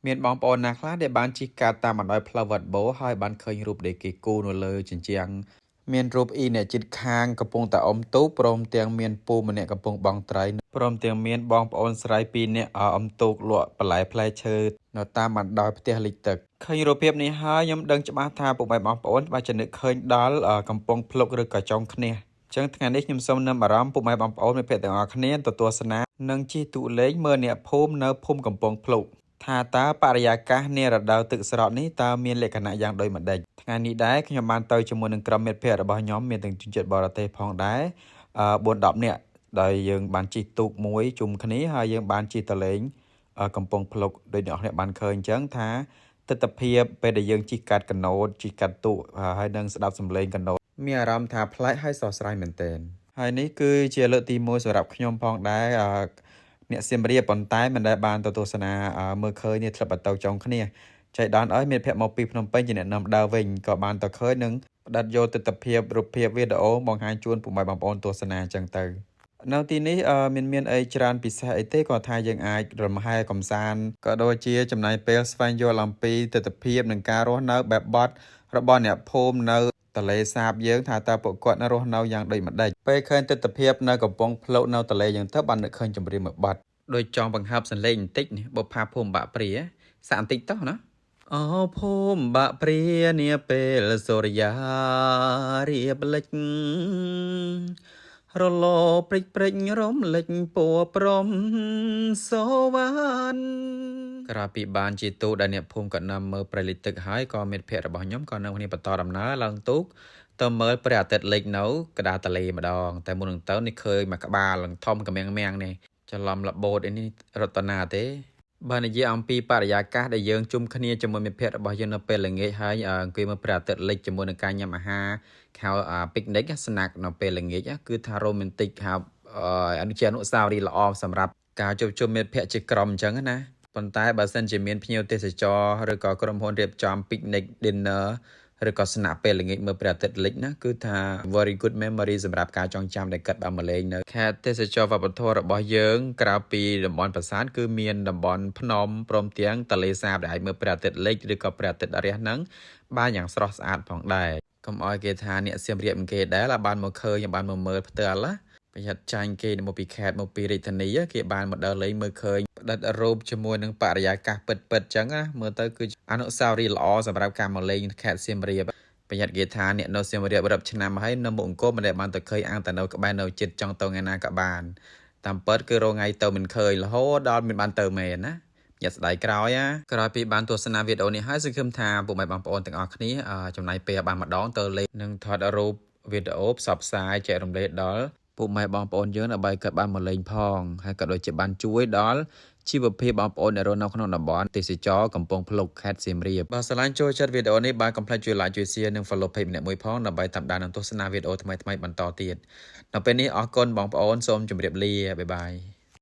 មានបងប្អូនណាខ្លះដែលបានជិះកាត់តាមបណ្ដោយផ្លូវវត្តបូហើយបានឃើញរូបដែលគេគូរនៅលើជញ្ជាំងមានរូបអ៊ីអ្នកជិតខាងកំពុងតែអុំទូកព្រមទាំងមានពូម្នាក់កំពុងបង់ត្រីព្រមទាំងមានបងប្អូនស្រីពីរនាក់អុំទូកលក់បន្លែផ្លែឈើនៅតាមបណ្ដោយផ្ទះលិចទឹកឃើញរូបភាពនេះហើយខ្ញុំដឹងច្បាស់ថាពុកម៉ែបងប្អូនច្បាស់ជានឹកឃើញដល់កំពង់ភ្លុកឬក៏ចុងឃ្នះចឹងថ្ងៃនេះខ្ញុំសូមនាំអារម្មណ៍ពុកម៉ែបងប្អូនមិត្តភក្តិទាំងអស់គ្នាទៅទស្សនានិងជិះទូកលេងមើលអ្នកភូមិនៅភូមិកំពង់ភ្លុកថាតើបរិយាកាសនារដូវទឹកស្រកនេះតើមានលក្ខណៈយ៉ាងដូចម្តេចថ្ងៃនេះដែរខ្ញុំបានទៅជាមួយនឹងក្រុមមិត្តភក្តិរបស់ខ្ញុំមានទាំងជនជាតិបរទេសផងដែរ4 10នាក់ដោយយើងបានជិះទូកមួយជុំគ្នាហើយយើងបានជិះទៅលេងកំពង់ភ្លុកដោយអ្នកនរបានឃើញអញ្ចឹងថាទស្សនភាពពេលដែលយើងជិះកាត់កណូតជិះកាត់ទូកហើយនឹងស្ដាប់សំឡេងកណូតមានអារម្មណ៍ថាប្លែកហើយស្រស់ស្រាយមែនទែនហើយនេះគឺជាលើកទី1សម្រាប់ខ្ញុំផងដែរអ្នកសៀមរាបប៉ុន្តែមិនដែលបានទៅទស្សនាមើលឃើញនេះធ្លាប់ទៅចុងគ្នាចៃដន្យអើយមានភ័ក្រមកពីភ្នំពេញជាអ្នកនាំដើរវិញក៏បានទៅឃើញនឹងផ្ដិតយកទស្សនភាពរូបភាពវីដេអូបង្ហាញជូនពុកម៉ែបងប្អូនទស្សនាអញ្ចឹងទៅនៅទីនេះមានមានអីច្រើនពិសេសអីទេគាត់ថាយើងអាចរំហែកំសាន្តក៏ដូចជាចំណាយពេលស្វែងយល់អំពីទស្សនភាពនិងការរស់នៅបែបបទរបស់អ្នកភូមិនៅទន្លេសាបយើងថាតើពួកគាត់រស់នៅយ៉ាងដូចម្ដេចពេលឃើញទស្សនភាពនៅកំពង់ភ្លុកនៅទន្លេយ៉ាងទៅបាននឹកឃើញចម្រៀងមួយបទដូចចង់បង្ហើបសន្លេងបន្តិចនេះបុប្ផាភូមិបាក់ព្រាសាក់បន្តិចតោះណាអូភូមិបាក់ព្រានាពេលសូរិយារៀបលិចរលោព្រិចព្រិចរំលិចពួរព្រំសវណ្ណក្រៅពីបានជាទូដែលអ្នកភូមិក៏នាំមើលព្រៃលិចទឹកហើយក៏មិត្តភ័ក្តិរបស់ខ្ញុំក៏នាំគ្នាបន្តដំណើរឡើងទូកទៅមើលព្រះអាទិត្យលិចនៅកណ្ដាលទន្លេម្ដងតែមុននឹងទៅនេះឃើញមួយក្បាលឡើងធំកម្មាំងមាំងនេះច្រឡំរបូតអីនេះរតនាទេបើនិយាយអំពីបរិយាកាសដែលយើងជុំគ្នាជាមួយមិត្តភ័ក្តិរបស់យើងនៅពេលល្ងាចហើយអង្គុយមើលព្រះអាទិត្យលិចជាមួយនឹងការញ៉ាំអាហារហៅ picnic snack នៅពេលល្ងាចគឺថា romantic ហៅអនុជាអនុស្សាវរីយ៍ល្អសម្រាប់ការជួបជុំមិត្តភ័ក្តិជាក្រុមអញ្ចឹងណាប៉ុន្តែបើសិនជាមានភ្ញៀវទេសចរឬក៏ក្រុមហ៊ុនរៀបចំ picnic dinner ឬក៏ស្នាក់ពេលល្ងាចមើលព្រះអាទិត្យលិចណាគឺថា very good memory សម្រាប់ការចងចាំដែលកាត់បានមកលេងនៅខេត្តទេសចរវប្បធម៌របស់យើងក្រៅពីតំបន់ប្រាសាទគឺមានតំបន់ភ្នំព្រមទាំងទន្លេសាបដែលអាចមើលព្រះអាទិត្យលិចឬក៏ព្រះអាទិត្យរះហ្នឹងបានយ៉ាងស្រស់ស្អាតផងដែរកុំឲ្យគេថាអ្នកសៀមរាបគេដែលបានមកឃើញបានមកមើលផ្ទាល់ណាប្រយ័ត្នចាញ់គេមកពីខេត្តមកពីរាជធានីគេបានមកដល់លេងមើលឃើញផ្ដិតរូបជាមួយនឹងបរិយាកាសពិតពិតចឹងណាមើលទៅគឺអនុស្សាវរីយ៍ល្អសម្រាប់ការមកលេងខេត្តសៀមរាបប្រយ័ត្នគេថាអ្នកនៅសៀមរាបរាប់ឆ្នាំហើយនៅមុខអង្គរមិនដែលបានទៅឃើញអាងតែនៅក្បែរនៅចិត្តចង់ទៅថ្ងៃណាក៏បានតាមពិតគឺរងថ្ងៃទៅមិនឃើញរហូតដល់មានបានទៅមែនណាញាក់ស្ដាយក្រោយណាក្រោយពីបានទស្សនាវីដេអូនេះហើយសង្ឃឹមថាពុកម៉ែបងប្អូនទាំងអស់គ្នាចំណាយពេលបានម្ដងទៅលេងនិងថតរូបវីដេអូផ្សព្វផ្សាយចែករំលែកដល់ពុកម៉ែបងប្អូនយើងដើម្បីគាត់បានមកលេងផងហើយក៏ដូចជាបានជួយដល់ជីវភាពបងប្អូនដែលរស់នៅក្នុងតំបន់ទេសចរកំពង់ភ្លុកខេត្តសៀមរាបបើស្រឡាញ់ចូលចិត្តវីដេអូនេះបានកុំភ្លេចជួយ like ជួយ share និង follow page ម្នាក់មួយផងដើម្បីតាមដាននិងទស្សនាវីដេអូថ្មីៗបន្តទៀតនៅពេលនេះអរគុណបងប្អូនសូមជម្រាបលា bye bye.